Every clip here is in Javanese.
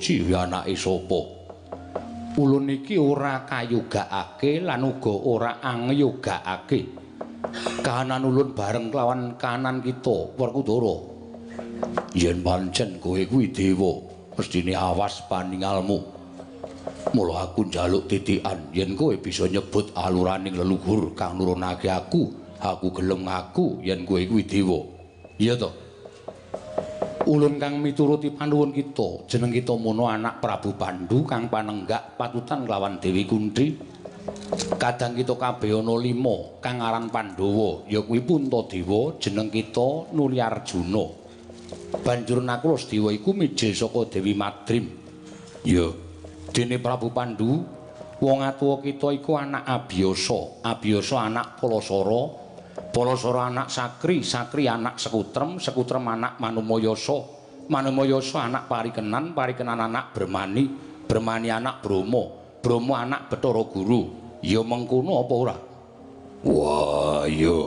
Ruci anake sapa? Ulun iki ora kayogakake lan uga ora angyogakake. Kahanan ulun bareng kelawan kahanan kita Werkudara. Yen pancen kowe kuwi dewa, mestine awas paningalmu. Mula aku njaluk titikan yen kowe bisa nyebut aluraning leluhur kang nurunake aku, aku gelem ngaku yen kowe kuwi dewa. Iya to? Ulun kang mituruti panuwun kita, jeneng kita mono anak Prabu Pandu kang panenggak patutan kelawan Dewi Kunthi. Kadang kita kabeh ana 5 kang aran Pandhawa, ya kuwi Puntadewa, jeneng kita nuli Arjuna. Banjur Nakula Sedewa iku mijil saka Dewi Madrim. Ya, dene Prabu Pandu, wong atuwa kita iku anak Abiyasa, Abiyasa anak Palasara, Palasara anak Sakri, Sakri anak Sekutrem, Sekutrem anak Manumayasa, Manumayasa anak Parikenan, Parikenan anak Bremani, Bremani anak Brahma, Brahma anak Bathara Guru. Ya mengkono apa ora? Wah, iya.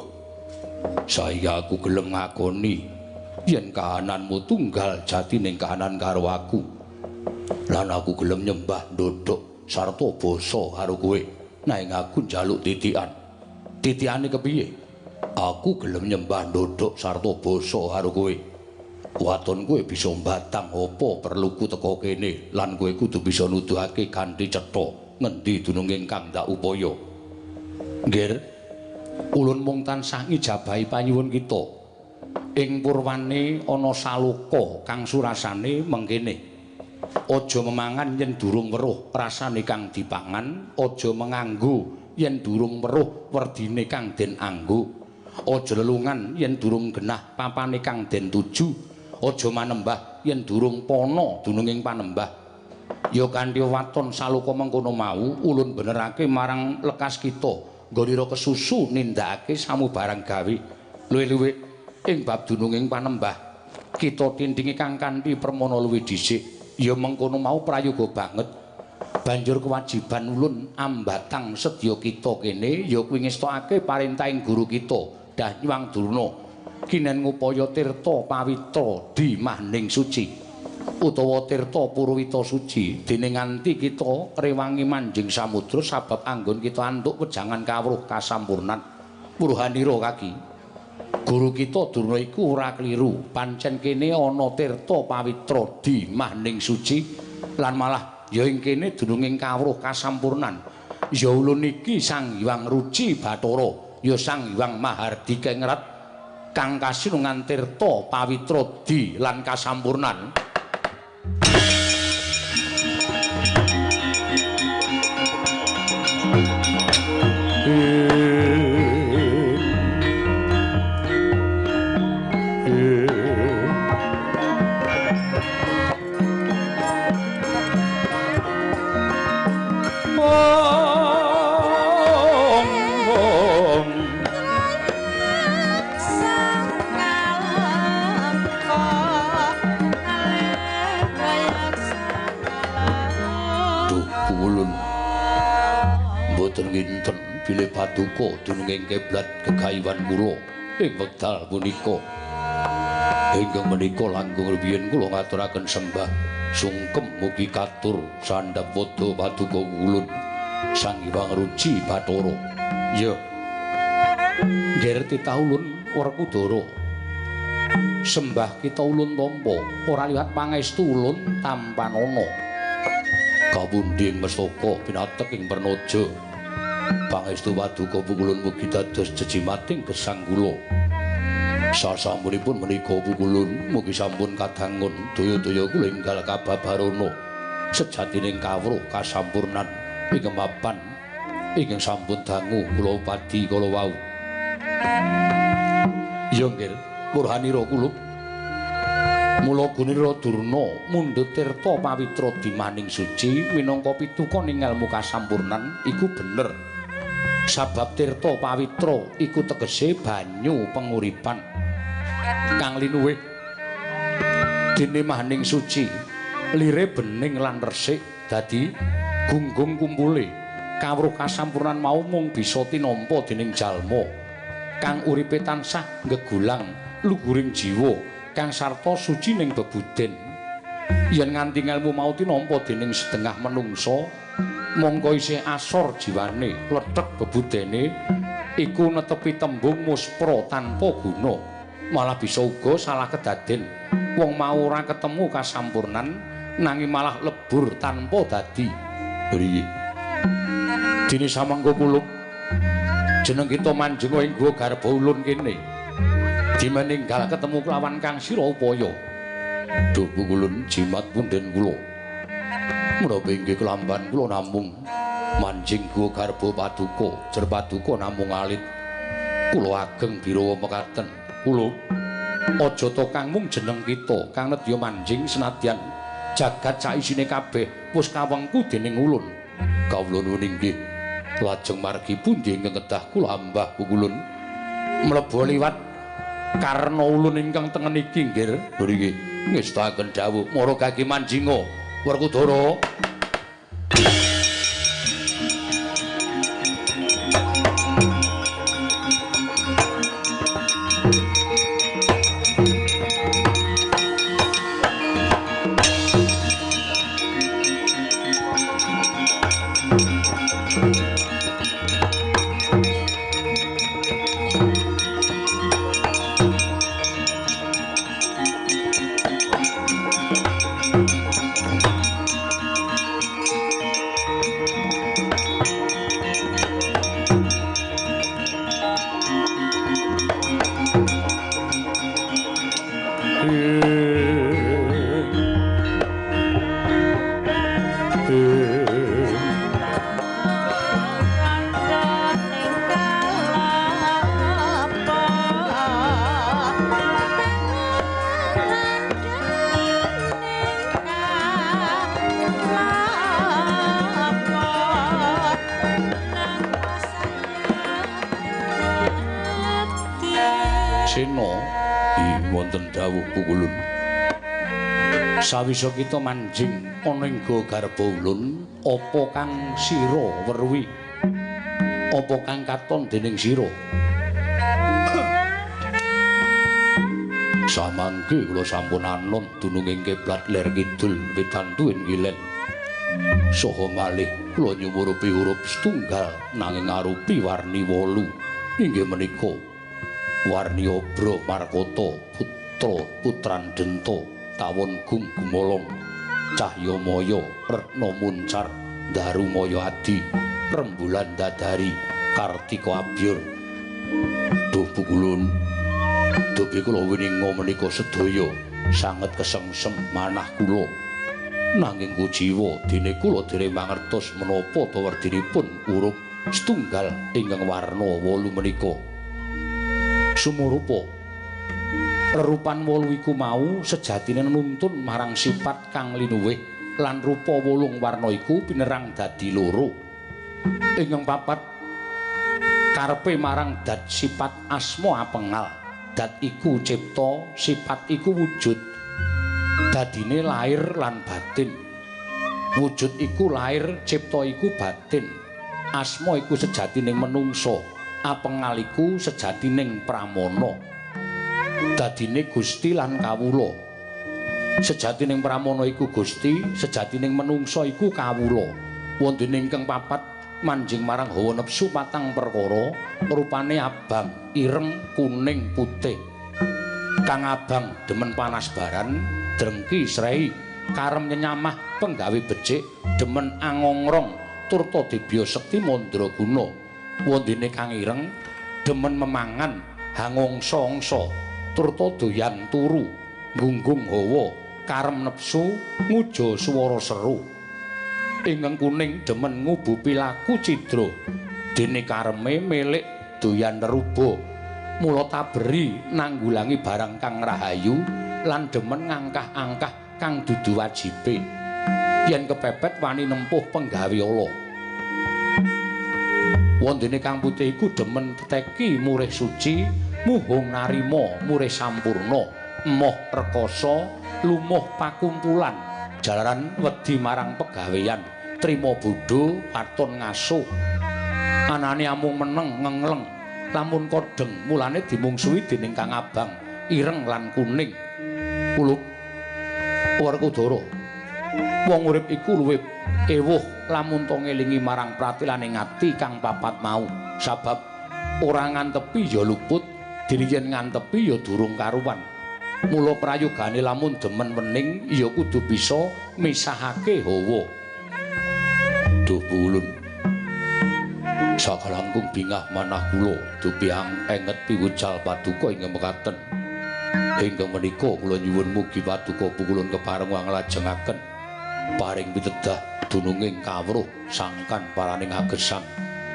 Saiki aku gelem ngakoni yen kahananmu tunggal jatining kahanan karo aku. Lan aku gelem nyembah ndodhok sarta basa karo kowe. Nanging aku njaluk titikan. Titikane kepiye? Aku gelem nyembah ndodhok sarta basa karo kowe. Waton kowe bisa mbatang apa perluku teka kene lan kowe kudu bisa nuduhake kanthi cetha ngendi dununge kang ndak upaya. Nggih, ulun mung tansah ngijabahi panyuwun kita. Ing purwane ana saloka kang surasane mengkene. Aja memangan yen durung weruh rasane kang dipangan, aja menganggo yen durung weruh werdine kang den anggo. Aja lelungan yen durung genah papane kang den tuju, aja manembah yen durung pana dununging panembah. Ya kanthi waton saloka mengkono mau ulun benerake marang lekas kita nggonira kesusu nindakake samubarang gawe. Luwih-luwih ing bab dununging panembah kita tindingi kang kanthi permana luwih dhisik. Ya mengkono mau prayoga banget. Banjur kewajiban ulun ambatang sedya kita kene ya kuwi ngestokake parentahing guru kita Danyang Durna kinen ngupaya tirta pawitra di mahning suci utawa tirta purwita suci dene nganti kita rewangi manjing samudra sabab anggon kita antuk wejangan kawruh kasampurnan. Purhanira kaki guru kita Durna iku ora kliru, pancen kene ana tirta pawitra di mahning suci lan malah ya ing kene dununging kawruh kasampurnan. Ya ulun iki Sang Hyang Ruci Bathara, ya Sang Hyang Mahardika Ngrat kang kasinungan tirta pawitra di lan kasampurnan. Nginten bilih paduka dununging kiblat gegayuhan kula ing wekdal punika. Ingkang menika langkung rumiyin kula ngaturaken sembah sungkem mugi katur sandhap wada paduka ulun Sang Hyang Ruci Bathara. Ya. Nggih titah ulun Werkudara. Sembah kita ulun tampa ora liwat pangestu ulun tampanana. Kapundi ing mestaka pinatek ing Pernaja. Pangestu paduka pukulun mugi dados jejimating gesang kula. Sasampunipun menika pukulun mugi sampun kadangun daya-daya kula enggal kababarana sejatining kawruh kasampurnan ing mapan ingkang sampun dangu kula upadi kala wau. Ya nggih, purhanira kula. Mula Gunira Durna mundhut tirta pawitra dimaning suci minangka pituka ing elmu kasampurnan iku bener. Sabab tirta pawitra iku tegese banyu penguripan kang linuwih. Dene mahning suci lire bening lan resik dadi gunggung kumpule kawruh kasampurnan mau mung bisa tinampa dening jalma kang uripe tansah ngegulang luhuring jiwa kang sarta suci ning bebuden. Yen nganti ngelmu mau tinampa dening setengah menungsa, mongko isih asor jiwane, lethek bebudene iku netepi tembung muspra tanpa guna. Malah bisa uga salah kedaden. Wong mau ora ketemu kasampurnan nanging malah lebur tanpa dadi. Priye? Dene samangka kulup jeneng kita manjing ing guwa garba ulun kene. Dimeninggal ketemu kelawan kang sira upaya. Duh pukulun jimat punden kula. Menapa inggih kelamban kula namung manjing guwa garba paduka, jer paduka namung alit. Kula ageng birawa mekaten. Kula aja to kang mung jeneng kita kang nedya manjing senadyan jagat saisine kabeh wis kawengku dening ulun. Kawula nuwun inggih. Lajeng margi pundi ingkang kedah kula ambah pukulun? Mlebu liwat karna ulun ingkang tengen iki nggih. Nggih. Ngestakaken dawuh mara kaki manjinga Werkudara. Wonten dawuh pukulun. Sawisa kita manjing ana ing guwa garba ulun, apa kang sira weruhi? Apa kang katon dening sira? Samangke kula sampun anon dununging kiblat ler kidul wetan tuwin kilen. Saha malih kula nyumurupi hurup setunggal nanging arupi warni 8. Inggih menika warni obro markota putra putran denta tawon gung gumolong cahya maya retna muncar daru maya adi rembulan dadari kartika abyur. Duh pukulun, dupi kula wininga menika sedaya sanget kesengsem manah kula, nanging kujiwa dene kula dereng mangertos menapa ta werdinipun huruf setunggal ingkang warna 8 menika. Sumurupa rerupan 8 iku mau sejatine nuntun marang sifat kang linuwih lan rupa 8 warna iku pinerang dadi 2. Ingkang papat karepe marang dat sifat asma apengal. Dat iku cipta, sifat iku wujud. Dadine lahir lan batin. Wujud iku lahir, cipta iku batin. Asma iku sejatining menungsa. Apengal iku sejatining pramana. Dadine Gusti lan kawula. Sejatining pramana iku Gusti, sejatining menungsa iku kawula. Wonten ingkang papat manjing marang hawa nepsu patang perkara, rupane abang, ireng, kuning, putih. Kang abang demen panas baran, drengki srei, karem nyenyamah penggawe becik, demen angongrong turta dibya sekti mandraguna. Wondene kang ireng demen memangan hangongsa-ongsa turta doyan turu gunggung hawa karem nepsu nguja swara seru. Ingkang kuning demen ngubu pilaku cidra dene kareme milik doyan neruba mula taberi nanggulangi barang kang rahayu lan demen ngangkah-angkah kang dudu wajibe. Yen kepepet wani nempuh penggawe ala. Wondene kang putih iku demen teteki murih suci, muhung narima murih sampurna, emoh rekoso, lumuh pakumpulan, jalaran wedi marang pegawean, trima bodho waton ngasuh. Anane amung meneng ngengleng, lamun kodheng mulane dimungsuhi dening kang abang, ireng lan kuning. Kulup Werkudara, wong urip iku luwih ewuh lamun to ngelingi marang pratilaning ati kang papat mau. Sabab ora ngantepi ya luput, dene yen ngantepi ya durung karuan. Mula prayogane lamun demen wening ya kudu bisa misahake hawa. Duh ulun, sakalangkung bingah manah kula dupi enget piwucal paduka ingkang mekaten. Ingkang menika kula nyuwun mugi paduka pukulun kepareng nglajengaken paring pitedah dununging kawruh sangkan paraning agesang.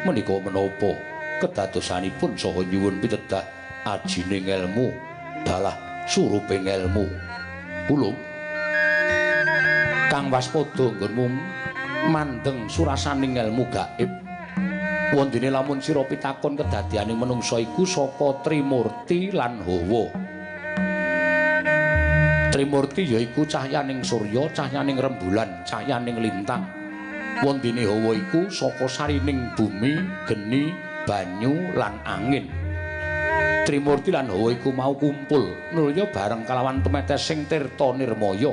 Menika menapa kedadosanipun saha nyuwun pitedah ajine ngelmu dalah surupe ngelmu. Kula kang waspada nggonmu mandeng surasaning ngelmu gaib. Wondene lamun sira pitakon kedadiane menungsa iku saka Trimurti lan Hawa. Trimurti yaiku cahyaning surya, cahyaning rembulan, cahyaning lintang. Wondene hawa iku saka sarining bumi, geni, banyu lan angin. Trimurti lan hawa iku mau kumpul nulya bareng kalawan tumetesing tirta nirmaya.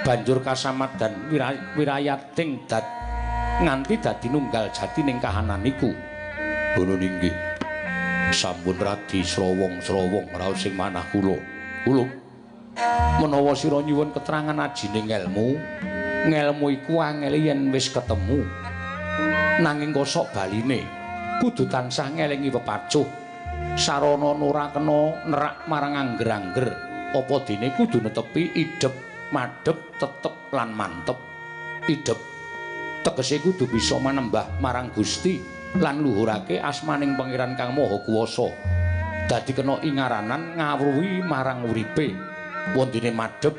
Banjur kasamadan wirayating dat nganti dadi nunggal jatining kahanan iku. Ngono inggih. Sampun radi srawong-srawong raos sing manah kula. Kula menawa sira nyuwun keterangan ajine ngelmu, ngelmu iku angele yen wis ketemu. Nanging kosok baline kudu tansah ngelingi pepacuh. Sarana ora kena nerak marang angger-angger. Apa dene kudu netepi idep, madhep, tetep lan mantep. Idep tegese kudu bisa manembah marang Gusti lan luhurake asmaning Pangeran Kang Maha Kuwasa. Dadi kena ingaranan ngawruhi marang uripe. Wondene madhep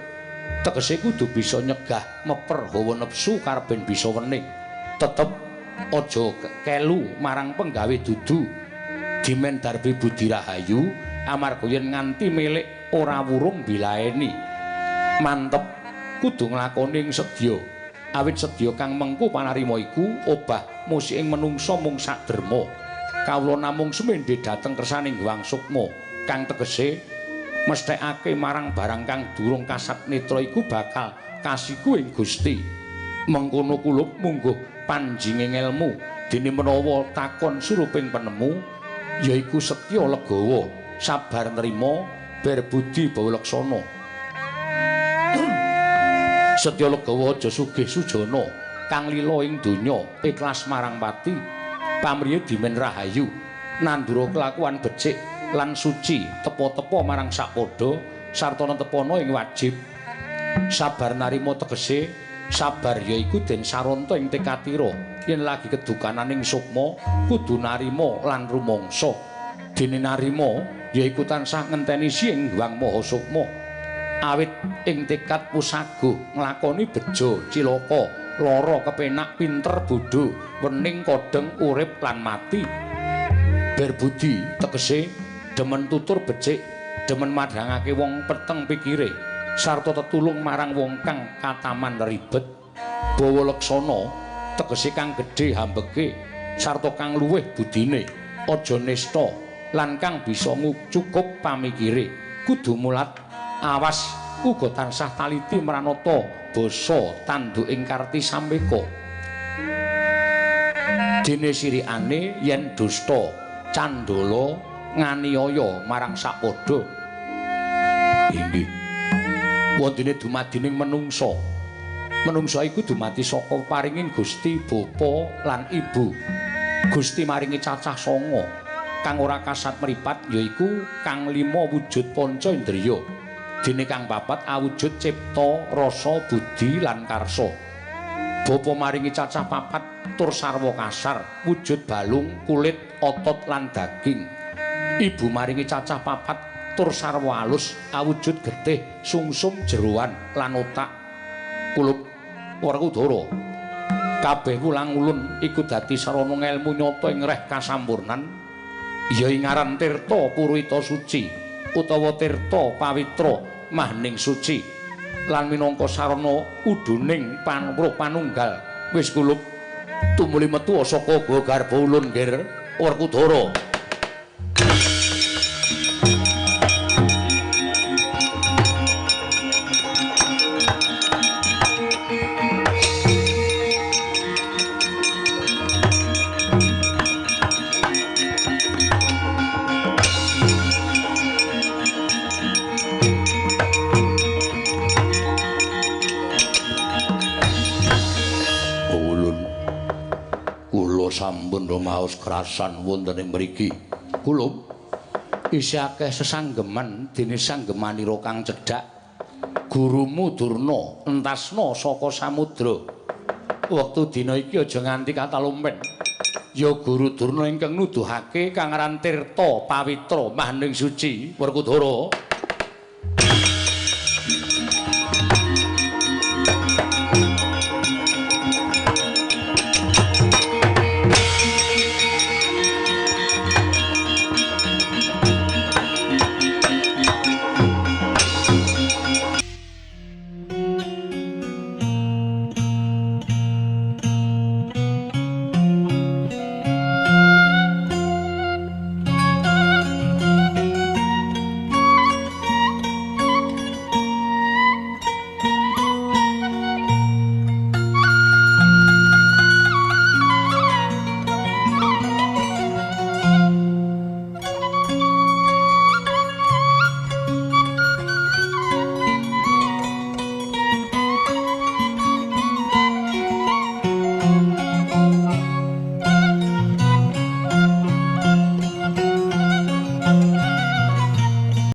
tegese kudu bisa nyegah meper hawa nepsu karben bisa wening. Tetep aja kelu marang penggawe dudu. Dimen Darbi Budi Rahayu amarga yen nganti milik ora wurung bilaeni. Mantep kudu nglakoni ing sedya. Awit sedya kang mengku panarima iku obah musiking menungsa mung saderma. Kawula namung sumendhe dhateng kersaning Hyang Sukma kang tegese mesthekake marang barang kang durung kasat netra iku bakal kasiku ing Gusti. Mengkono kulup mungguh panjinge ngelmu dene menawa takon suruping penemu yaiku setya legawa, sabar nrima, berbudi bawa laksana. Setya legawa aja sugih sujana kang lila ing donya, ikhlas marang pati, pamriye dimen rahayu, nandura kelakuan becik lan suci, tepa-tepa marang sapadha sarta netepana ing wajib. Sabar narima tegese sabar yaiku den saranta ing tekatira yen lagi kedukananing sukma kudu narima lan rumangsa. Dene narima yaiku tansah ngenteni sing Hyang Maha Sukma. Awit ing tekad pusaguh nglakoni bejo cilaka, lara kepenak, pinter bodho, wening kodheng, urip lan mati. Berbudi tegese demen tutur becik, demen madhangake wong peteng pikire, sarta tetulung marang wong kang kataman ribet. Bawa laksana tegese kang gedhe hambeke sarta kang luwih budine, aja nista lan kang bisa ngucukup pamikire. Kudu mulat awas uga tansah taliti mranata basa tanduk ing karti sambeka. Dene sirikane yen dusta candala nganiaya marang sapadha. Inggih. Wondene dumadining menungsa. Menungsa iku dumadi saka paringing Gusti Bapa lan Ibu. Gusti maringi cacah sanga kang ora kasat mripat yaiku kang lima wujud panca indriya. Dene kang papat awujud cipta, rasa, budi lan karsa. Bapa maringi cacah papat tur sarwa kasar, wujud balung, kulit, otot lan daging. Ibu maringi cacah papat tur sarwa alus, awujud getih, sungsum, jeroan lan otak. Kulup Werkudara, kabeh wulang ulun iku dadi sarana ngelmu nyata ing reh kasampurnan, ya ing aran tirta purwita suci utawa tirta pawitra mahning suci lan minangka sarana uduning panwruh panunggal. Wis kulup tumuli metu saka garba ulun, Nger Werkudara. Sampun rumaos krasan wonten ing mriki. Kulum isih akeh sesanggeman dene sanggemanira kang cedhak. Gurumu Durna entasna saka samudra. Wektu dina iki aja nganti katalumpen. Ya Guru Durna ingkang nuduhake kang aran Tirta Pawitra Mahning Suci Werkudara.